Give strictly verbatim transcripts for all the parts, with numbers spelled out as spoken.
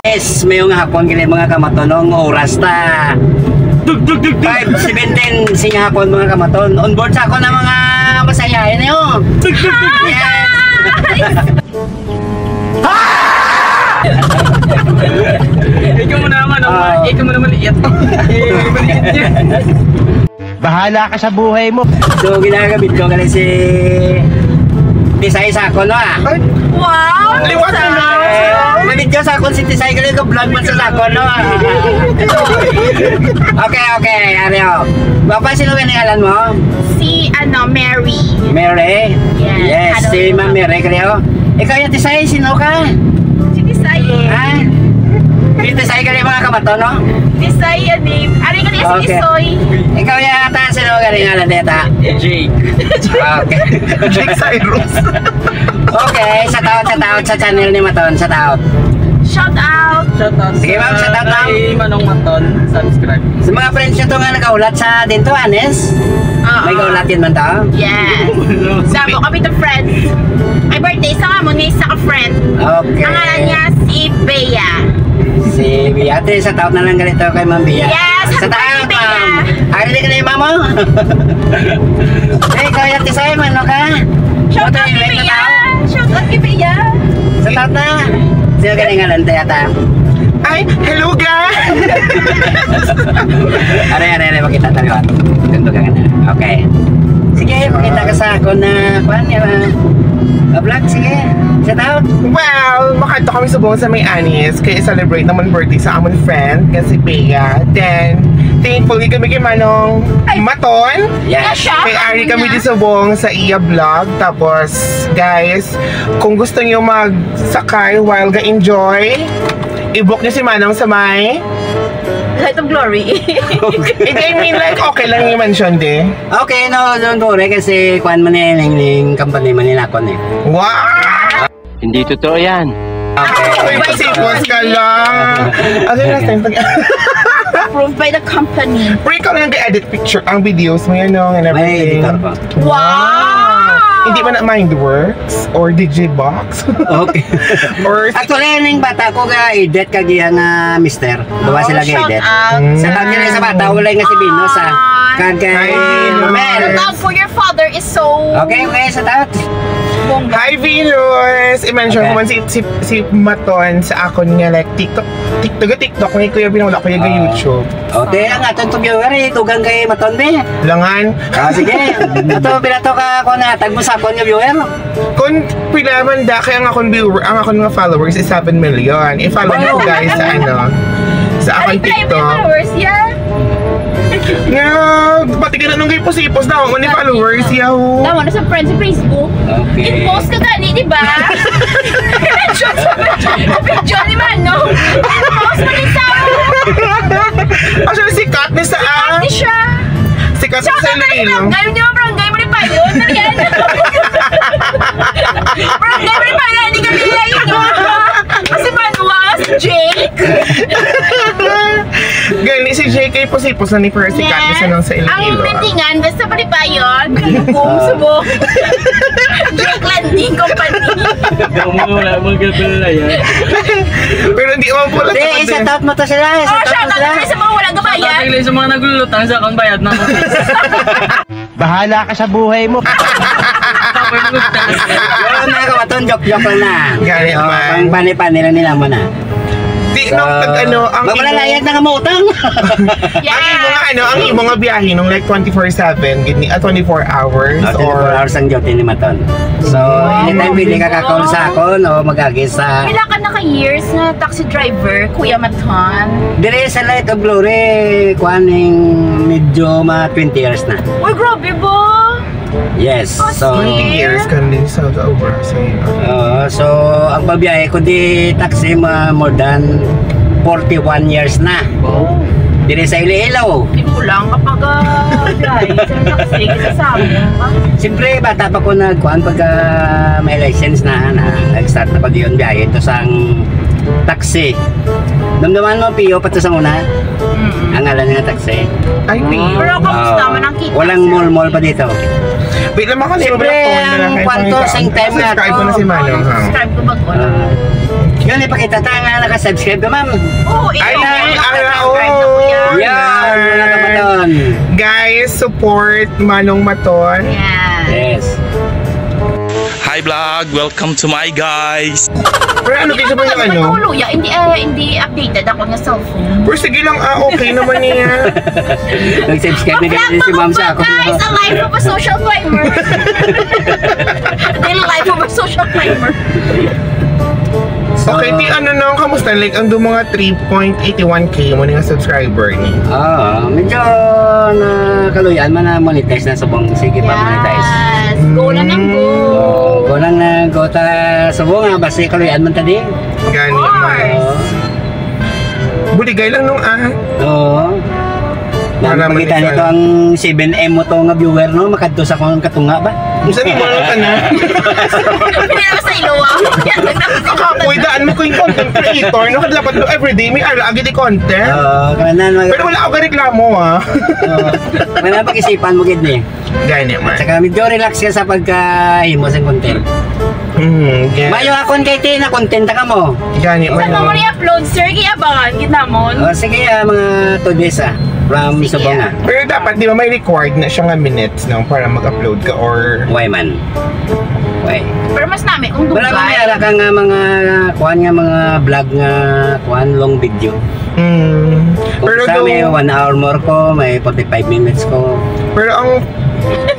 Yes, mayong hapon gali mga kamaton, ang oras ta five seventeen sing hapon mga kamaton. On board sa ako na mga masayahin niyo. Yes. Ikaw mo naman, ang Ah. ikaw mo naman liit. Eh, maliit niya. Bahala ka sa buhay mo. So ginagamit ko gali si Tisay sa ako no ah. Wow! Liwat na lang. Nabidyo sa akon si Tisay gali ko vlog man sa ako no ah. Okay, okay, Ario. Bapa, sino gani ngalan mo? Si ano, Mary. Mary? Yes. Yes, Hello. Si Ma'am Mary gali oh. Ikaw yung Tisay, sino ka? Si Tisay eh. Ha? Si Tisay gali mga kamaton no? Tisay yan eh. Ari ka niya si Okay. Tisoy. Ikaw yata, sino gani ngalan deta? Jake. Okay. Jake Cyrus. Okay, shout out, shout out sa channel ni Maton, shout out. Shout out. Shout out. Sige, ma'am, shout out, ma'am. Kay Manong Maton, subscribe. Sa mga friends nyo to nga nagaulat sa dinto, Anes, Oo. May gaulat yun man ta? Yes. Damo kami to friends. Ay, birthday sa nga mo ni isa ka friend. Okay. Ang ngalan niya si Bea. Si Bea. Ate, shout out na lang ganito kay Ma'am Bea. Yes, Shout happy out, birthday, ma'am. Ari na ka na yung mama. Hey, kaya ti Simon, no ka? Shout out Okay, kay may Bea. tao. Shout out kay Bea. Shout out na. Sino ka nga lang yata? Ay, hello guys! Are, are, are, makita tayo. Ganito ka nga na. Okay. Sige, pakita ka sa ako na, kuan, uh, vlog, sige. Shout out. Well, makadto kami subong sa may Anis kay celebrate naman birthday sa amon friend nga si Bea. Then, thankful gid kami kay Manong Maton. Yes. Siya, Kay ari ano kami niya? Di subong sa iya vlog. Tapos, guys, kung gusto niyo magsakay while ga-enjoy, i-book niyo si Manong sa may Light of Glory. Hindi, I mean, like, okay lang yung mention, di. Okay, no, don't worry kasi kuan man eh, ning, ning company man nila kon eh. Wow! Hindi totoo yan. Ay, pasipos ka lang. Ano yung last time? Approved by the company. Pre, ikaw lang nag-edit picture, ang videos mo yan, no, and May everything. editor pa. Wow! Hindi man na Mindworks or D J Box Okay. or Actually, ning bata ko ga edit kag iya nga mister. Duwa sila Shout ga edit. out. Sa bagay sa bata, wala nga si Venus ah. Kag kay Hi, Venus. Mel. Love for your father is so Okay, okay, shout out. bongga. Hi, Venus! I-mention ko Okay. man si, si, si Maton sa akon nga, like, TikTok. TikTok, TikTok ni Kuya Binong, wala ko yung Ah. YouTube. O, te, ang aton to viewer eh, dugang kay Maton, be. Langan. Ah, sige. Ato, pila to ka, kung natag mo sa akon nga viewer. Kung pila man da, kaya ang akong viewer, ang akong mga followers is seven million. I-follow niyo guys sa ano, sa Ay, akong pila yung TikTok. followers yan? Nga, pati ka na nung gay pusipos na, ako ni followers, yaw. Tama na sa friends sa Facebook. Okay. I-post ka gani, di ba? I-mention sa video ni Manong. I-post mo din sa Actually, sikat ni sa, ah, Hindi siya. sikat ni sa Shout out na Iloilo. Barangay, di ba barangay mo ni Payon? Ano yan? Barangay mo ni Payon, hindi kami naiiwan. Kasi Manuel, si Jake. Gani si J K pusipos na ni Percy Cat, isa nang sa Ang Iloilo. Mintingan, basta Palipayon, Boom, Subok. Jake Landing Company. Ikaw mo wala magkapila yan. Pero hindi mo pula Hindi, shout out mo to sila. Oh, Shout out shout mo out sila. kami sa mga walang kabayad. Tatagli sa mga naglulutang sa akong bayad na office. Bahala ka sa buhay mo. Yun, mga kabaton, joke-joke lang na. Galit Oh, man. Pang pani-pani lang nila mo na. Di, no, pag ano, ang imo, Magmalalayag na nga mo utang. ang imo nga, ano, ang imo nga biyahe nung like twenty-four seven, gid ni, ah, twenty-four hours Oh, twenty-four or hours ang duty ni Maton. So, anytime pwede ka ka-call sa akon o mag-agi sa Pila ka na ka years na taxi driver, Kuya Maton? Dire sa Light of Glory, kuan ning medyo mga twenty years na. Uy, grabe ba? Yes. So, twenty years ka din sa obra sa ino. Oo, so ang pagbiyahe ko di taxi mga more than forty-one years na. Oh, Dire sa Iloilo. di mo lang kapag ah, biyahe sa taxi kasi sa amin. Siyempre, bata pa ko nagkuan pagka may license na, na nag-start na pag yun biyahe ito sang taxi. Damdaman mo, Pio, pa to sa una? Mm. Ang ngalan nga taxi. Ay, Pio. Pero kamusta Oo. man ang kita? Walang mall-mall pa dito. Wait lang, maka-, Siyempre, wala ko, wala ang kay kwanto Manong sing Sam. Time nga Subscribe ko to. Na si Manong Sam. Subscribe ko ba ko? Ah. Yun, ipakita ta nga naka-subscribe ka, ma'am. Oo, Ay, ikaw, hindi, naka-subscribe araw. Na po yan. Yan, wala ka pa doon. Guys, support Manong Maton. Yan. Yes. Hi, vlog. Welcome to my guys. Pero ano, gusto mo yung ano? Matuluya, hindi, ah, hindi updated ako nga cellphone. Pero sige lang, ah, okay naman niya. Nag-subscribe na Mag-vlog din si pa ma'am ko, sa ako. Guys, a life of a social climber. The life of a social climber. So, okay, ti, ano na, kamusta? Like, ang do mga three point eight one K mo nga subscriber ni. Ah, medyo na kaluyan man na monetize na subong. Sige pa, monetize. Yes. Go lang ang go. Mm. Oh, go lang na, go ta subong nga, basta kaluyan man ta di. Gani, Of course. Buligay lang nung, ah. Oo. Para Nang makita manisan. Nito ang seven M mo to nga viewer, no? Makadto sa kung katunga ba? Unsa ni mo lang ka na? Hindi na sa iluwa. Kapoy, daan mo ko yung content creator, no? Dapat do everyday, may ara, agad yung content. Oo, kanan, mag- Pero wala ako reklamo, ah. Oo. Wala pag-isipan mo, gid, ni. Gani man. Saka medyo relax ka sa pagkahimo sa content. Mm, yeah. Mayo akon kay ti, na-content ka mo. Gani man, Sa no? Mga i-upload, sir, giabangan, ginamon. Oh, sige, ah, mga two days, ah, from Sige, Subong, ah. Ah. Pero dapat, di ba, may required na siya nga minutes, no, para mag-upload ka or Why man? Why? Pero mas nami kung Wala dugay. Kang may ara ka nga mga, kuan nga, mga vlog nga, kuan, long video. Mm. Kung Pero sa do- may one hour more ko, may forty-five minutes ko. Pero ang,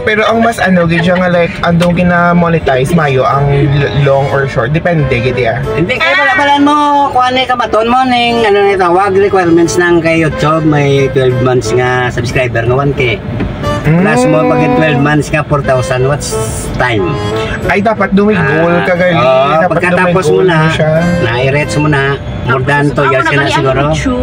pero ang mas ano, gid siya nga, like, andong gina-monetize mayo ang l-, long or short. Depende, gid, ya. Hindi, kaya wala, wala mo, kuha na yung kamaton mo, ning, ano na tawag, requirements ng kay YouTube, may twelve months nga subscriber nga one K. Plus mo, pag Mm. twelve months nga, four thousand watch time. Ay, dapat do may Ah, goal ka, gali. Oo, dapat do may pagkatapos mo goal na, mo siya. Na-reach mo na, more than Tapos, two years ako ka na nag-ano siguro. YouTube.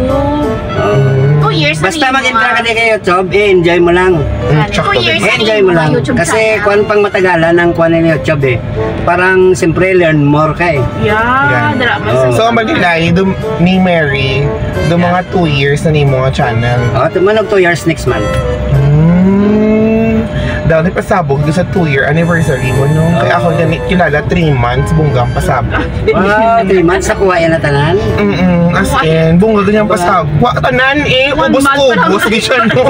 Oo. Mm. Two years na Basta nimo, mag-entra ka ah. Din kay YouTube, i-enjoy mo lang. Mm, Yan. Two tsaka years din. I-enjoy mo lang. YouTube Kasi channel. Kuwan pang matagalan ang kuwan ng YouTube eh. Parang, siyempre, learn more ka eh. Yeah, Yan. Dara man Oo. Sa So, ang Manila, eh, dum-, ni Mary, do Yeah. Mga two years na ni mga channel. Oh, tumanog two years next month. Hmm. Daw, nagpasabog ko sa two-year anniversary mo, no? Kaya ako Oo. Gani, kilala, three months, bunggang pasabog. Wow, three months, nakuha yan na tanan? Mm-mm, as in, bunggang ganyang Diba? Pasabog. Wa, tanan eh, One month pa lang. Ubos-ubos, di siya, no?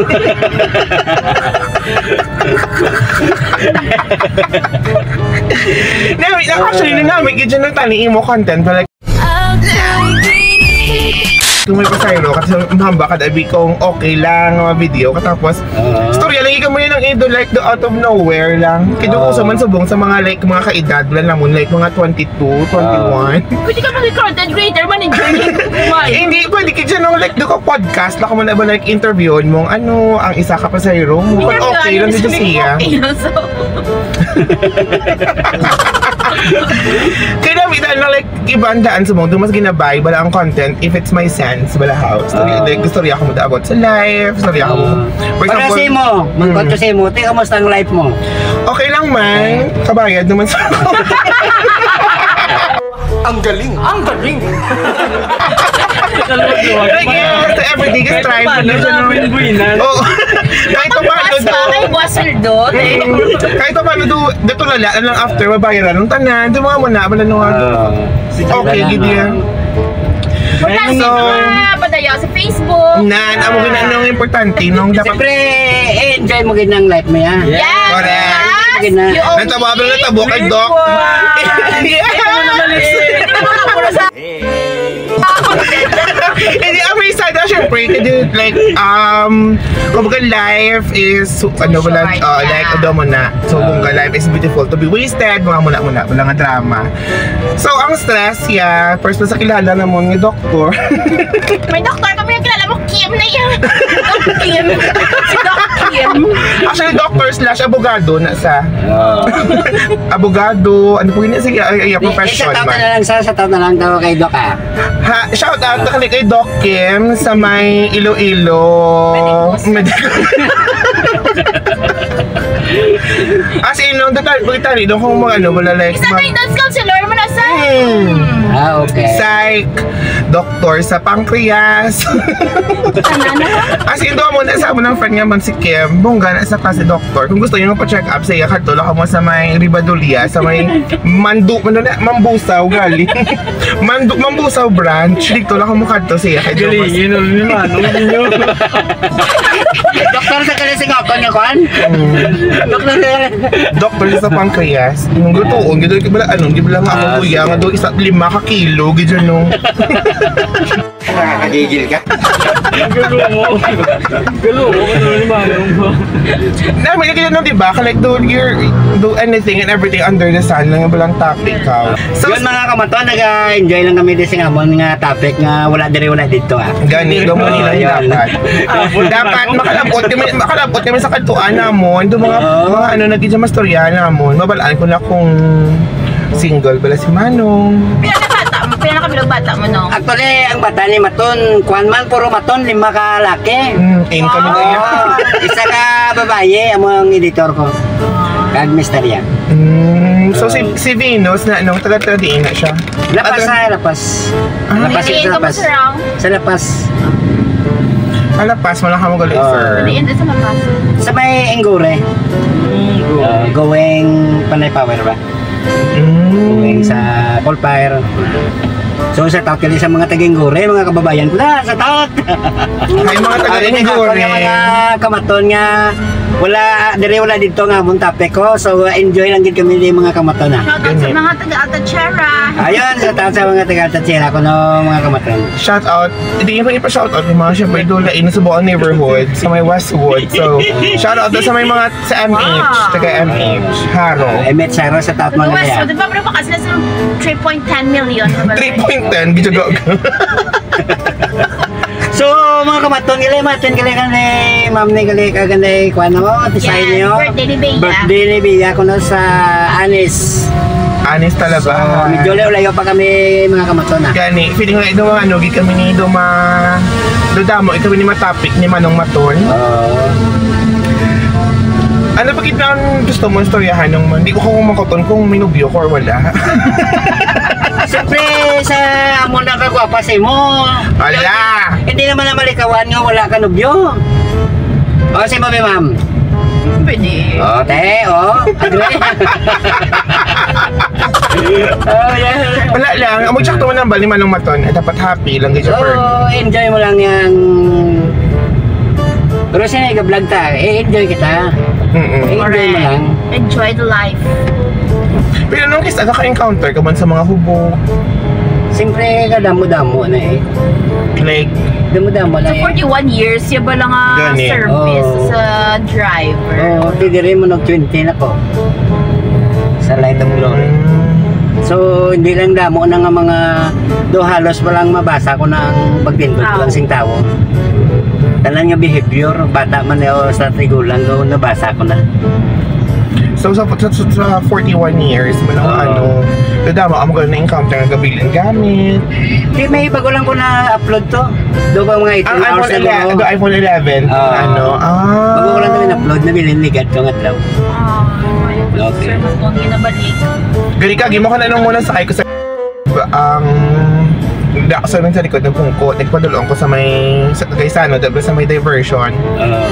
Nami, actually, nami, gid siya ng tani imo content, but like, kung may pasayro, kasi mahamba ka, dabi kung okay lang, mga video, katapos, Oo. Istorya lagi ka mo yun ang idol, like, the out of nowhere lang. Kaya Oo. Ko sa man subong sa mga, like, mga kaedad, wala naman, like, mga twenty-two, twenty-one. Pwede ka maging content creator, manager. Why? Eh, hindi, pwede ka dyan, no, like, doon ka podcast, lako mo na ba, like, interviewon mo, ano, ang isa ka pasayro mo. Interview, Okay lang ano, si siya, Sia. Okay lang, so. Kaya namin, ano, like, iba ang daan sa mundo, mas ginabay, wala ang content, if it's my sense, wala how. Story, Ah. Like, story ako mo about sa life, story ako mo. Ah. For Para example, sa imo, mm. Magkwento sa imo, te, kamusta ang life mo? Okay lang man, Okay. Kabayad naman sa Ang galing! Ang galing! Like, yes, everyday ka Kahit strive paano, na siya na naman. Win-win na. Oo. Kahit pa paano Buwas pa, daw. May buwas sweldo, eh. Mm. Kahit pa paano daw, dato lala na lang after, mabayaran ng tanan. Di mga muna, wala nung ano. Ah, sige Okay, na lang, gid ah. Yan. Importante So, nga, padaya sa Facebook. Nan, amo Ah. gid na ang importante, nung dapat Siyempre, enjoy mo gid ang life mo, ya. Yes. Correct. Yes, Gid na. You owe Natabo, me. Natabo kay Doc. Wow. Yeah. Ito mo naman, eh. Ito mo naman, sa Hindi, ang may sad na, syempre, kasi, like, um, kumbaga, life is, ano, wala, Short, uh, like, yeah. Ano mo na. So, Ah. Kumbaga, life is beautiful to be wasted, mga muna-muna, wala nga drama. So, ang stress, yeah, first na sa kilala namon nga doktor. May doktor kami yung kilala mo, Kim na yan. Doc Kim. Si Doc Kim. Actually, doctor slash abogado na sa Ah. Abogado, ano po yun? Sige, ay, ay, Di, profession i-shout out man. Na lang sa, shout out na lang daw kay Doc, ah. Ha, shout out na kay Doc Kim sa may Iloilo Medical Center. Medical. As in, nung total, pagkita rin, nung kung mga ano, wala like, Isa mag- guidance counselor mo na sa. Hmm. Ah, okay. Psych, doktor sa pancreas. Ano, ano? As in, doon mo na sa amo ng friend nga man si Kim, bongga na sa klase doktor. Kung gusto niyo magpa-check up sa iya, kadto lang mo sa may Ribadulia, sa may Mandu, ano na, Mambusaw, gali. Mandu, Mambusaw branch, dito lang mo kadto sa iya. Kay Galing, Thomas. Yun ang ni Manong ninyo. Doktor sa kalisingapon nga kwan? Mm. Doktor sa Doktor sa pancreas. Yung lutuon, gid bala ano, gid bala nga ako Ah, kuya, sige. Nga daw isa lima ka kilo, gid yun, no. Nakakagigil ka. Galumo. Galumo, ano ni Manong? Na, may kaya no, di ba? Like, do your, do anything and everything under the sun, lang yung walang topic ka. So, yun, mga kamaton, nag-enjoy lang kami di sing amon nga topic nga wala diri, wala dito, ah. Gani, gamon Oh, nila yun. Dapat. Dapat makalabot kami, makalabot kami sa kadtuan namon, do mga, Oo. Mga ano, naging sa mastorya namon. Mabalaan ko na kung single bala si Manong. Pila na bata mo? Pila na kabilog bata mo, no? Actually, ang bata ni Maton, kwan man, puro Maton, lima ka laki. Mm, income Oo. Na yan. Isa ka babayi, amo ang editor ko. Kag misterya. Mm, so si, si Venus na, anong taga, taga diin na siya? Lapas. Taga sa Lapas. Ah. Lapas, Hindi, sa Lapas. Kamusta raw? Sa Lapas. Sa Lapas, wala ka magaling, Oo. Sir. Hindi, hindi sa Lapas. Sa may Engure. Uh, going Panay Power ba? Mm. Going sa Paul Fire. So, sa taot kali sa mga taga Engure, mga kababayan ko na, sa taot. Ay, mga taga Ay, Engure. Mga kamaton nga, wala, ah, dire wala dito nga among topic ko. So, enjoy lang gid kami ni mga kamaton, ah. Shout out sa mga taga Altacherra. Ayun, sa taot sa mga taga Altacherra, kuno mga kamaton. Shout out. Hindi niyo pa ipa-shout out yung mga syempre doon na sa buong neighborhood, sa may Westwood. So, shout out doon sa may mga sa M H, Wow. Taga M H, Haro. Ah, M H Haro sa taot mga Westwood, nila. Di ba, pero baka sila sa three point ten million, di ba? Three point ten, gidyo. So, mga kamaton, gali, matin, gali, gali, ma'am, ni, gali, ka, gali, kuwan, no? Design Yan, niyo. Birthday ni Bea. Birthday ni Bea, kuno sa Anis. Anis talaga. So, medyo layo-layo pa kami, mga kamaton, ah. Gani, feeling like, do, ano, gid kami ni, do, ma-, do, damo, ikaw ni matapik ni Manong Maton. Oo. Ano pa gid ang gusto mo istoryahan nung man? Di ko kung makoton kung may nobyo ko or wala. Siyempre, sa amo na kagwapa sa imo. Ala! Hindi naman na malikawan nga wala ka nobyo. O, si Mami, ma'am. Pwede. O, te, o. Agree. O, yan. Wala lang. Amo, tsaka naman ang bali, Manong Maton. Eh, dapat happy lang, gid siya, So, Fern. Enjoy mo lang yang Pero siya, nag-vlog ta. Eh, enjoy kita. Mm-mm. Enjoy mo Correct. Lang. Enjoy the life. Pero nung kisa ka-encounter ka man sa mga hubog? Siyempre, kadamo-damo na eh. Like? Damo-damo na So, eh. Forty-one years, siya ba lang nga Gani. Service Oo. Sa driver? Oo, pwede rin mo nag-twenty na ko. Sa Light of Glory. Mm. So, hindi lang damo na nga mga do halos walang mabasa ko na ang pagtindog ko Ah. Lang sing tawo. Tanan nga behavior, bata man o sa tigulang ko, nabasa ko na. So, sa, sa, sa, sa forty-one years, man ang Oo. Ano, nadama ka mo na-encounter ang gabilin gamit. Di, may bago lang ko na-upload to. Do ba mga eighteen Ang hours iPhone ago? Ele-, ang iPhone eleven, Oo. Ano, ah. Bago ko lang na-upload, nabilin ni God ko nga daw. Ah, Okay. Sir, mas kung ginabalik. Gali ka, gimo ka na nung muna sa ko sa ang da sa sa likod ng pungko, nagpadulong ko sa may, sa Gaisano, dapat sa may diversion. Ah.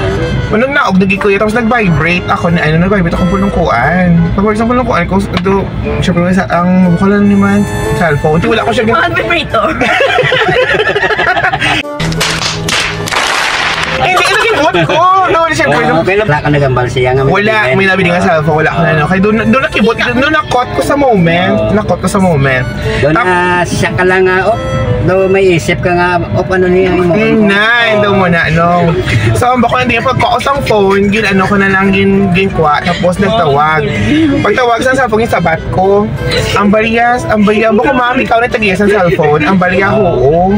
Unong naog, nagikuya, tapos nag-vibrate ako, na, ano, nag-vibrate akong pulungkuan. Pag-vibrate sa pulungkuan ko, do, syempre, sa, ang bukal lang naman, cellphone. Di, wala ko siya gin- Mga vibrator. Hindi, ito yung buot ko. No, syempre, Oo, no. Okay lang. Wala ka nagambal siya nga may Wala, nabili. May nabili nga Ah. Cellphone, wala ko na, Ah. No. Kaya doon, doon nakibot, doon nakot ko sa moment. Oo. Nakot ko sa moment. Doon Tap- na siya ka lang nga, oh, daw may isip ka nga, oh, ano niya yung mga Mm, na, ito mo na, no. So, ang bako hindi yung pagkaos ang phone, gin ano ko na lang, gin, gin kwa, tapos nagtawag. Pagtawag sa cellphone, yung sabat ko. Ang bariyas, ang bariyas, bako mami, ikaw na tagiya sa cellphone. Ang bariyas, oo.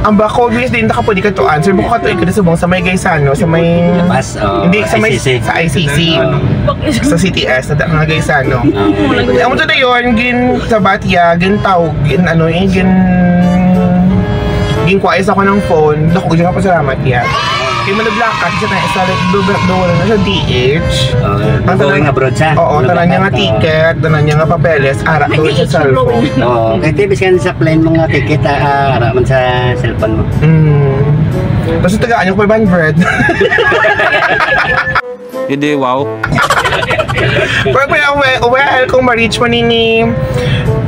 Ang bako, bis, din ka pwede ka to answer. Bako ka to, ikaw sa mong, sa may Gaisano, sa may Labas. Oh, Hindi, sa may, I C C. Sa I C C. Oh. Sa C T S, sa mga guys, ano. Oh. Ang mo to na yun, gin, sa Batya, gin tawag, gin, ano, eh, gin, gin kuwais ako ng phone, naku, gin ako salamat yan. Kay malablaka siya na isa, like, do, do, wala na siya D H. Oh, Ang going tanan- abroad siya. Oo, Malablaka. tanan niya nga Oo. ticket, tanan niya nga papeles, ara May to sa D H cellphone. roll. Oo, kay T V scan sa plane mo nga ticket, ah, ah, ara man sa cellphone mo. Mm. Basta tagaan niyo ko five hundred. Hindi, wow. Pero, pero, well, well, kung ma-reach mo nini,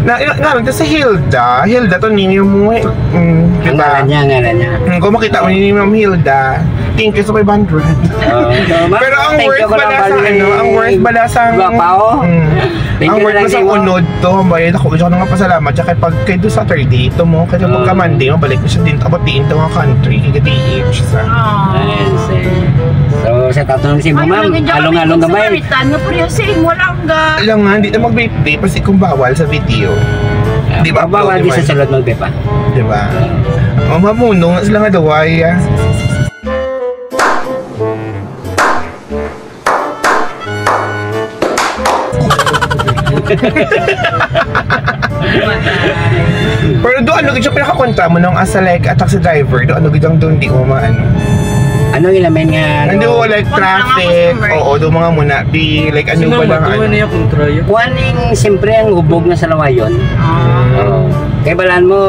na, na, na, si Hilda. Hilda to nini mo, eh. Mm, di Ang ba? ngalan niya, ang ngalan niya. Mm, kung makita mo nini, Ma'am Hilda, thank you sa five hundred. Oo, so, ma'am, Pero ang thank you worst ko pala lang sa, bali, ano, ang worst pala sa, Guapa, oh. Mm. Thank ang you worst na pala sa lang, Timo. unod to, bayad ako, gusto ko nang pasalamat siya kay pag, kay do Saturday, to mo, kay Ah. pagka Monday, mabalik ko siya din, tapos diin to nga country, kay D H sa. Aw. Ayan, sir. So, sa tato ng Simo, Ay, ma'am, lagi dyan kami along-along kung gamay. Samaritan nga, pero si Imo lang ga. Alam nga, hindi na mag-vape-vape kasi kung bawal sa video. Ah, Di ba, bawal di di ba? sa sulod mag-vape, ah. Di ba? Ah. O, mamuno nga sila nga daway, ah. Pero do, ano gid siya pinakakontra mo nung as a, like, a taxi driver? Do, ano gid ang doon di mo maano? Ano yun naman nga, Hindi ano? mo, like, Kontra nga traffic. customer. Oo, do mga muna. Be, like, ano Sino ba lang, ba ano? niya kontra yun? Kuan ning, siyempre, ang hubog nga salawayon. Ah. Oo. Kay balaan mo,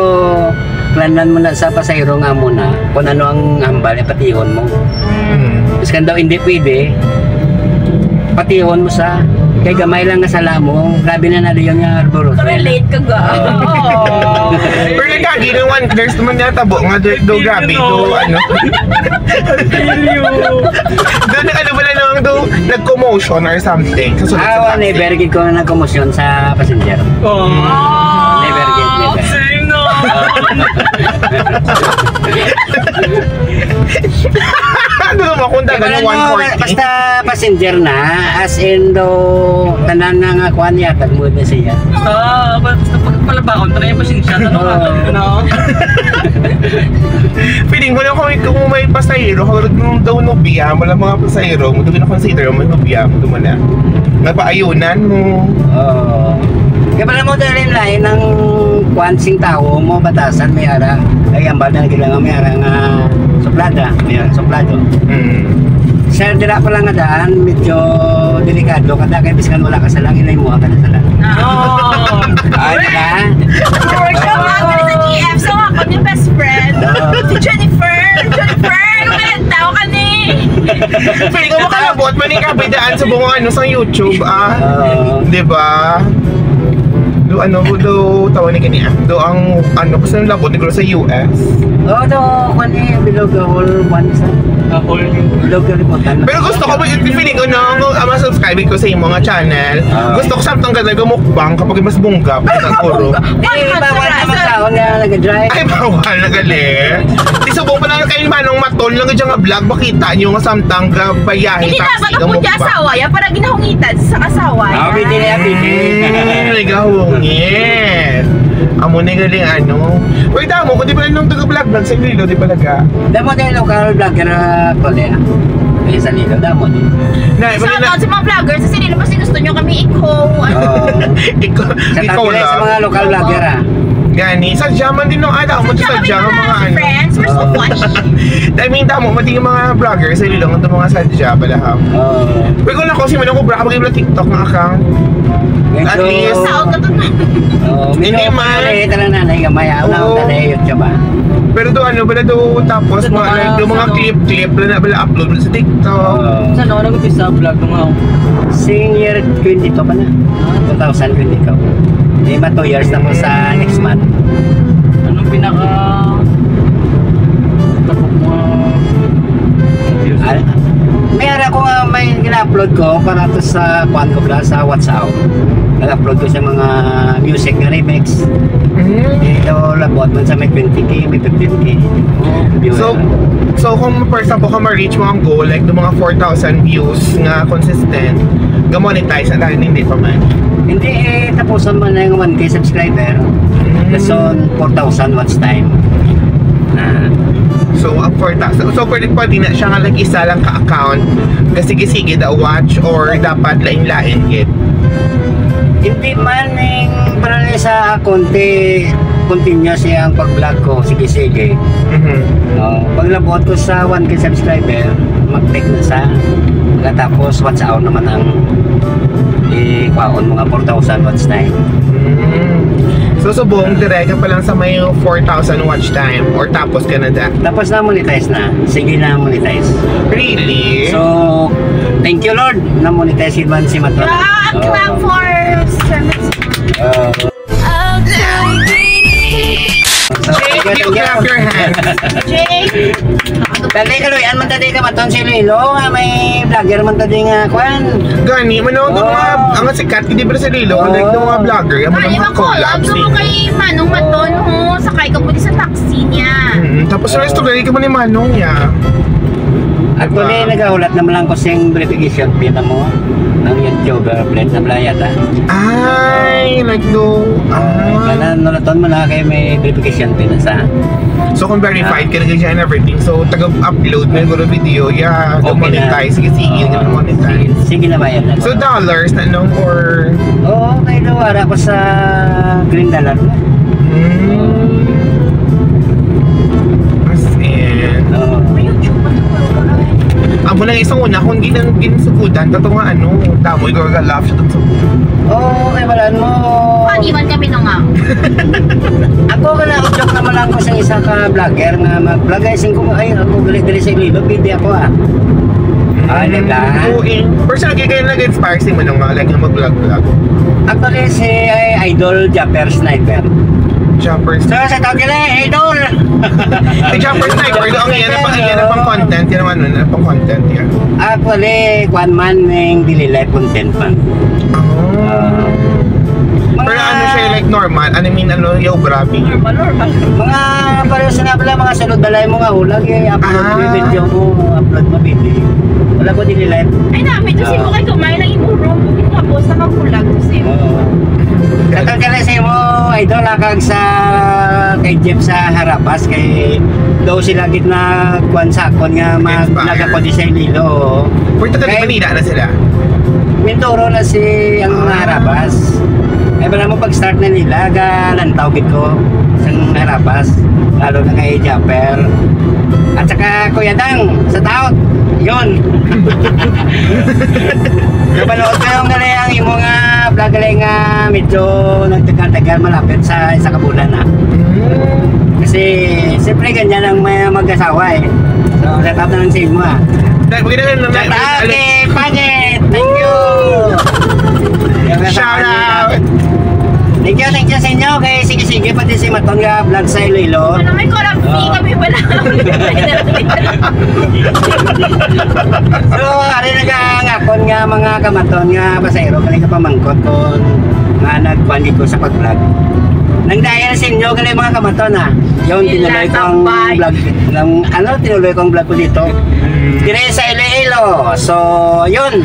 planlan mo na sa pasahero nga amo na kung ano ang hambal, eh, patihon mo. Mm. Tapos kung daw hindi pwede, patihon mo sa kay gamay lang nga sala mo. Grabe na na yun nga arbor. Relate ka ga. Oo. Pero nagkagi nung one, there's naman nga tabo nga do, do grabe, do ano. Doon ano wala nang do, nag-commotion or something. Sa sunod sa Ah, taxi. never gid ko na nag-commotion sa passenger. Oh. Never gid, never. Same no. Ano naman kung Kaya dagan ng pala, no, one forty? basta passenger na, as in do, tanan na nga kuan niya, tagmod na siya. Basta, basta pag palabaon, tanan yung pasensya, ano, Oo. ano, no? Feeling ko na kung, kung may pasahero, kung nung daw nobya, wala mga pasahero, mo doon na consider, may nobya, mo doon na. Napaayunan mo. Oo. Kaya pala mo dali lain ng kuan sing tao mo, batasan, may ara. Ay, ang bata na kailangan may ara nga suplada, may ara, suplado. Mm. Sir, dira pa lang nga daan, medyo delikado, kada kay biskan wala ka sa lang, inay mo ka na sa lang. Oo. Ah, di ba? Sure, shout out sa G F, sa ako, yung best friend. Oo. Si Jennifer. Jennifer, ano kaya ang tao ka ni? Feeling ko makalabot man yung kabidaan sa bunga, ano, sa YouTube, ah. Oo. Di ba? Do, ano, do, tawag ni kani, ah. Do, ang, ano, kasi ang labot ni Guro sa U S. Oo, do, kwan eh, below the whole one sa Ah, all new. Below the remote, ano? Pero gusto ko, feeling ko, no, ang mga subscribe ko sa imo nga channel, Ah. gusto ko samtang ganda mukbang kapag mas bungga, pagkakuro. Di, bawal naman sa ako na nag-drive. Ay, bawal na gali. Di subong pa lang kayo, manong matol lang dyan nga vlog, makita nyo nga samtang ga bayahe Hindi taxi dapat ka ang putya mukbang. asawa, ya, para ginahungitan sa asawa, Ah, ya. pwede na yan, pwede. Mm, nagahungit. Amo na galing, ano. Uy, damo ko, di ba nung taga-vlog-vlog sa Iloilo, di ba, laga? Damo na yung local vlogger, ah, pala, ah. Ay, sa Iloilo, damo din. Na, Shout na- out sa mga vloggers sa Iloilo, basta gusto nyo kami i-co, ano. Oo. Ikaw, Sa ikaw tabi lang sa lang. mga local vlogger, ah. Gani, sa Jaman din nung ada mo Sa sa Jaman, Jaman, mga mga ano. friends, we're so Oo. fun. I mean, damo mo din yung mga vloggers sa Iloilo, itong mga sadya pala, ha? Oo. Pero kung ako, si Manong Cobra, kapag yung TikTok nga account. Medyo At least, Sa out ka to. Oo, medyo Hindi man. mali, talaga na, naigamay, ah. Una, Oo. una, na, yun, siya ba? Pero do, ano, pala do, tapos, Sa mga, mga like, do, mga sa clip-clip, pala na, pala upload mo sa TikTok. Oo. Saan ako nag-umpisa ang vlog mo nga? Sing year twenty-two pa na. Two thousand twenty-two. Di ba, two years na po sa next month? Anong pinaka tapok mo, ah, views? Ah, may ara ko nga may gina-upload ko para to sa kuan ko pala sa WhatsApp. Nag-upload ko sa mga music nga remix. Mm. Ito, labot man sa may twenty K, may fifteen K. Oh. Viewer. So, so kung, for example, kung ma-reach mo ang goal, like, ng mga four thousand views nga consistent, ga-monetize na tayo, hindi pa man. Hindi, eh, tapusan man na yung one K subscriber. Mm. Dason, four thousand watch time. Na. So, ang four thousand. So, pwede, pwede na siya nga, like, isa lang ka account. Kasi sige-sige da watch or dapat lain-lain gid. Hindi man, eh, para sa akon, ti, Continue siya ang pag-vlog ko, sige-sige. Mhm. Oh, pag nabuot ko sa one K subscriber, mag-take na sa. Pagkatapos, watch hour naman ang ikwaon, mga four thousand watch time. Mm. So, subong, dire ka pa lang sa may four thousand watch time or tapos ka na da? Tapos na, monetize na. Sige na, monetize. Really? So, thank you, Lord, na monetize man si Maton. Yeah, clap for Sir Maton. Oo. Jake, you clap your hands. Jake. Dali, kaluyan man tadi ka Maton sa Iloilo, nga may vlogger man tadi nga, kwan. Gani, mano, ang mga, ang sikat, hindi ba sa Iloilo? Ang, like, ng mga vlogger, yung mga collab, collab, no, kay Manong Maton, ho, sakay ka po sa taxi niya. Mm, tapos sa restaurant, ka mo ni Manong niya. Actually, nagahulat naman lang ko sing verification fee na mo. Ang YouTuber, plate na pala yata. Ay, like, no. Ah. Kanan, nulaton mo na kay may verification fee na sa. So, kung verified ka na siya and everything, so, taga-upload na yung video, yeah, okay na. Monetize, sige, sige, monetize. Sige, sige na ba yan? So, dollars na, no? Or Oo, kay nawara ko sa Green Dalag na. Mm. As in. Oo. Amo lang isang una, kung ginang-, ginsugudan, kato nga ano, damo, ikaw ka-laugh siya dun sa Oo, kay wala mo. Funny man kami nung nga. Ako ka na, joke naman lang ko sa isa ka vlogger nga mag-vlog ay singko, ay, ako gali diri sa Iloilo, pwede ako, ah. Ah, di ba? Oo, eh. Personally, kayo nag-inspire si mo nung mga, like, mag-vlog-vlog? Actually, si, ay, Idol Japper Sniper. Japper So, sa tawag nila, Idol! Si Japper Sniper, ang iyan na pang, iyan na pang content, yan ang ano, na pang content yan. Actually, kwan man, yung daily life content man. Oh. Ah. Pero Mga ano siya, like, normal? Ano, I mean, ano, yo, grabe. Normal, normal. Mga pareho sa nga pala, mga sunod balay mo nga, ulag, eh, upload Ah. mo yung video mo, upload mo video. Wala ko daily life. Ay, namin to, si Ah. mo kay kumain ng imurong, tapos na magulag, to si Oo. Katang ka na sa imo, idol, akag sa kay Jeff sa Harabas, kay daw sila gid na kuwan sa akon nga mag-, Inspire. Nagako di sa Iloilo, oo. Puerto Kay Manila na sila. Mindoro na si ang Ah. Harabas. Ay, wala mo pag-start na nila, ga lantaw gid ko sa Harabas, lalo na kay Japper. At saka Kuya Dang, sa taot, yun. Napanood ko yung gali ang imo nga vlog gali nga medyo nagtagal-tagal, malapit sa isa ka bulan na. Mm. Kasi, siyempre, ganyan ang may mag-asawa eh. So, shout out na lang sa imo, ah. Dahil pag ina-, Shout out kay Pangit! Thank you! Shout out! Thank you, thank you sa inyo. Kay sige-sige pati si Maton nga vlog sa Iloilo. Ano, may corrupt fee Ah. kami wala. So, ari na ka ang akon nga mga kamaton nga pasahero, kani ka pamangkot ko nga nagkuan dito sa pag-vlog. Nang dahil sa inyo, kani mga kamaton, ah. Yung tinuloy ko ang Nilasambay. Vlog, ng, ano, tinuloy ko ang vlog ko dito. Mm. Dire sa Iloilo. So, yun.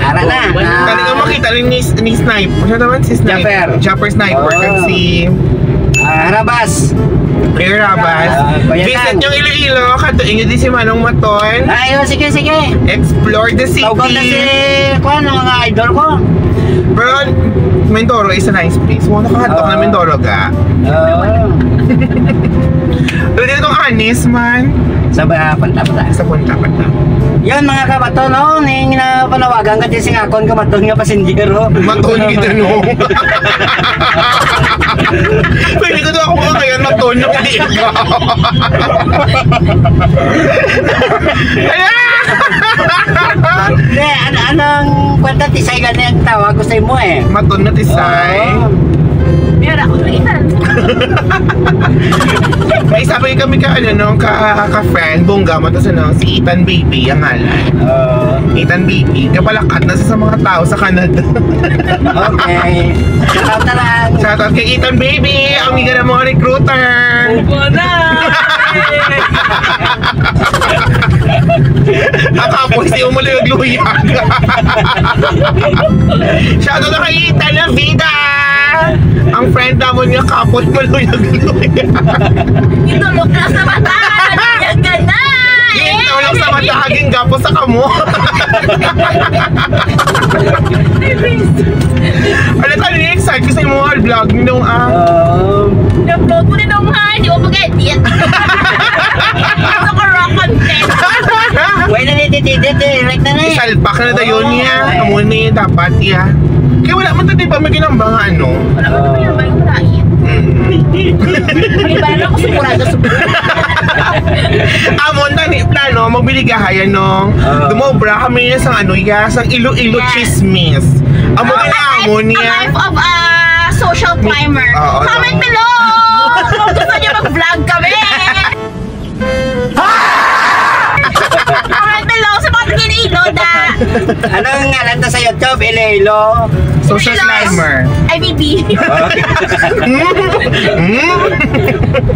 Ara na. Oh, Ah. Tani ka makita ni, ni, ni Sniper. Siya naman si Sniper. Japper. Japper Sniper. Oh. Kag si Ah, Harabas. Kuya Rabas. Ah, Kuya Visit Tan. Yung Iloilo, katuin nyo din si Manong Maton. Ay, oh, sige, sige. Explore the city. Tawag na si, kuwan, ang mga idol ko. Pero, Mindoro is a nice place. Wow, nakahantok na Ah. Mindoro ka. Ah. Pero dito itong anis man. Sa ba, punta, punta. Sa punta, punta. Yan, mga kabato, no? Ning na panawagan ka din sing akon kamaton nga pasinjero. Maton kita, no? Pwede ko daw ako ngayon, maton, no? Hindi ka. Hindi, an-, anong kwenta, tisay gani ang tawag ko sa imo, eh. Maton na tisay. Oo. Pero ako na itan. May isa pa yung kami ka, ano, no, ka, ka friend, bongga mo, tas ano, si Ethan Baby, ang ngalan. Oo. Ethan Baby, kapalakat na sa, sa mga tao sa Canada. Okay. Shout out na lang. Shout out kay Ethan Baby, ang amiga ng mga recruiter. Ubo na. Ang kapoy si umuluyag-luyag. Shout out na kay Ethan Navida. Ang friend namon nga kapoy, maluyag-luyag. Itulog na sa mata. Yan ka na. Itulog sa mata, haging gapo sa kamo. Ano tayo ni excite kasi mo ang vlog ni nung ah. Um, Na-upload mo na nung ha, hindi mo mag-edit. Gusto ko raw content. Wala na ni titidit eh, right na na eh. Isalpak na dayon niya. Amo ni dapat iya. Kaya wala man to, di ba, may ginambang ano? Wala man to, may ginambang. Mm. Di ba, ano, ako sigurado sa Amo na ni plano, magbili ka, hayan, no? Ah. Dumobra kami sa ano, ya, sa Iloilo Yes. Chismis. Amo Ah, na amo a niya. life of a social climber. Oo, Comment oo. below kung gusto niyo mag-vlog kami. Comment below sa mga taga-Iloilo na. Ano ang ngalan to sa YouTube? Iloilo? Social Iloilo. Climber. I B B. Okay. Mm.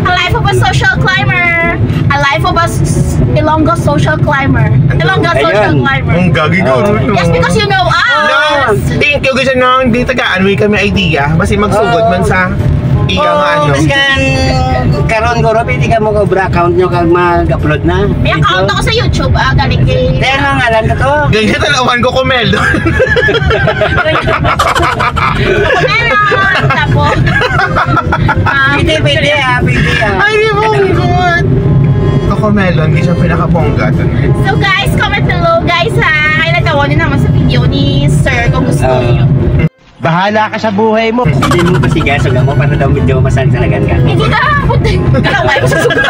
A life of a social climber. A life of a s-, s-, Ilonggo social climber. Ilonggo Ayun. social climber. Ang gagi ko, Ah. no? Just because you know us. No. Thank you, guys, no? Di tagaan mo kami idea. Basi magsugod Oh. man sa iya nga Oh, ano. Kasi kan, karon guro, pwede ka mo cobra account nyo kag mag-upload na. May Video. account ako sa YouTube, ah, galing kay Kaya nga ngalan ko to. Ganyan talawan ko, Kumel. Meron, tapos, ah, Pwede, pwede, ah, pwede, ah. Ay, di mo good. Coco Melon, di siya pinakabongga. So guys, comment below guys ha. Ay, nagkawa din naman sa video ni Sir kung gusto Ah. niyo. Bahala ka sa buhay mo. Hindi mo pasigas, huwag mo para daw medyo masagsalagan ka. Hindi na, puti. Kalaway ko sa suga.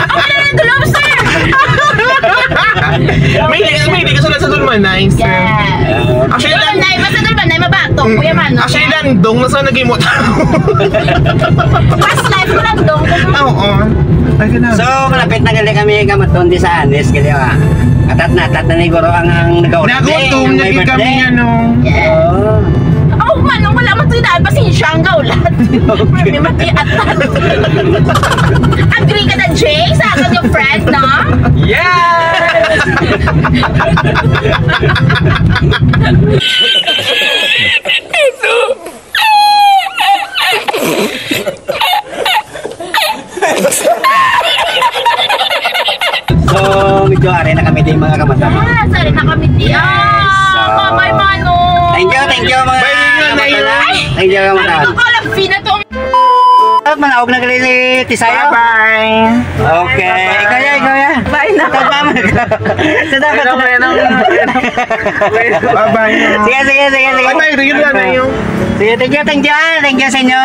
Ako na lang tulog, sir. May, may hindi ka sulat sa Dulmanay, sir. Yeah. Ah. Actually, Dulmanay, basta Dulmanay, mabato. Mm. Kuya Mano. Actually, landong na sa nagimot. Past life ko, landong. Ah, oo. Ay, ka na. So, malapit na gali kami kamaton di sa Anis, gali, ah. Atat na, atat na ni Guro ang, ang nag-order. Nagutom Ang na may gid kami, birthday. ano. Oo. Ako, Manong, wala man to yung daan. Pasensya, ang gaulat. May matiat. Agree ka na, Jay? Sa akin yung friend, no? Yes! So, medyo ari na kami din, mga kamatan. Ah, sorry na kami di. Yes, Ah, so, bye-bye, Manong. Thank you, thank you, mga Bye, Manong. kamatan. Ay! Thank you, kamatan. Ano to, Kalabsi na to? Manaog na gali si Tisayo. Bye-bye. Okay. Ikaw ya, ikaw ya. Bye na. Tatama ka. Sa dapat. Bye-bye. Sige, sige, sige, sige. Bye-bye. Real na na yung Sige, thank you, thank you, ah. Thank you sa inyo.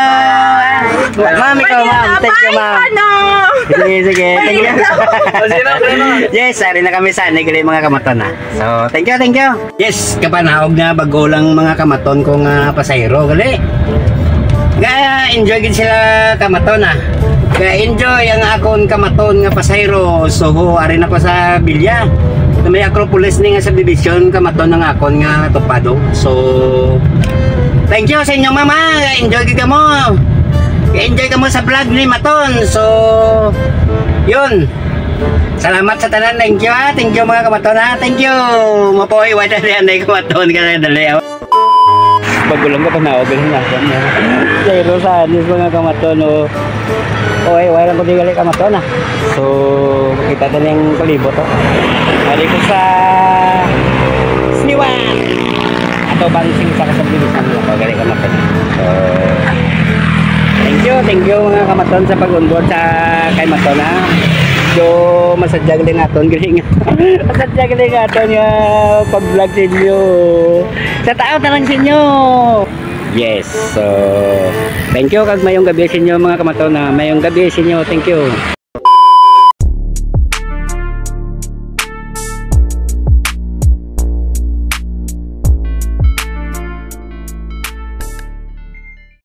Ma'am, ikaw, ma'am. Thank you, ma'am. Bye, ano? Sige, sige. Thank you. O, sino, sino? Yes, ari na kami sa Anigli, mga kamaton, ah. So, thank you, thank you. Yes, kapanaog na bago lang mga kamaton ko nga pasahero, gali. Ga-enjoy gid sila kamaton, ah. Ga-enjoy ang akon kamaton nga pasahero. So, ari na pa sa Bilya. Sa may Acropolis ni nga subdivision, kamaton ang akon nga tupado. So, thank you sa inyo, mama. Enjoy gid kamo. Enjoy kamo sa vlog ni Maton. So, yun. Salamat sa tanan. Thank you, ha. Thank you, mga kamaton, ha. Thank you. Mapuhay, wala na yan, ay kamaton ka na, dali, ah. Bago lang ka, tanaw, ganun na. Pero sa anis, mga kamaton, oh. Okay, wala lang ko di gali kamaton, ah. So, kita din yung palibot, oh. Balik ko sa Sniwan. Ato bang sing sa kasabilisan mo? Pagari ka mapin. So, thank you, thank you, mga kamaton, sa pag-onboard sa kay Maton, ha. So, masadya gali naton, gali nga. Masadya gali naton nga pag-vlog sa inyo. Sa tao, tanang sa inyo. Yes, so, thank you, kag mayong gabi sa inyo, mga kamaton, ha. Mayong gabi sa inyo. Thank you.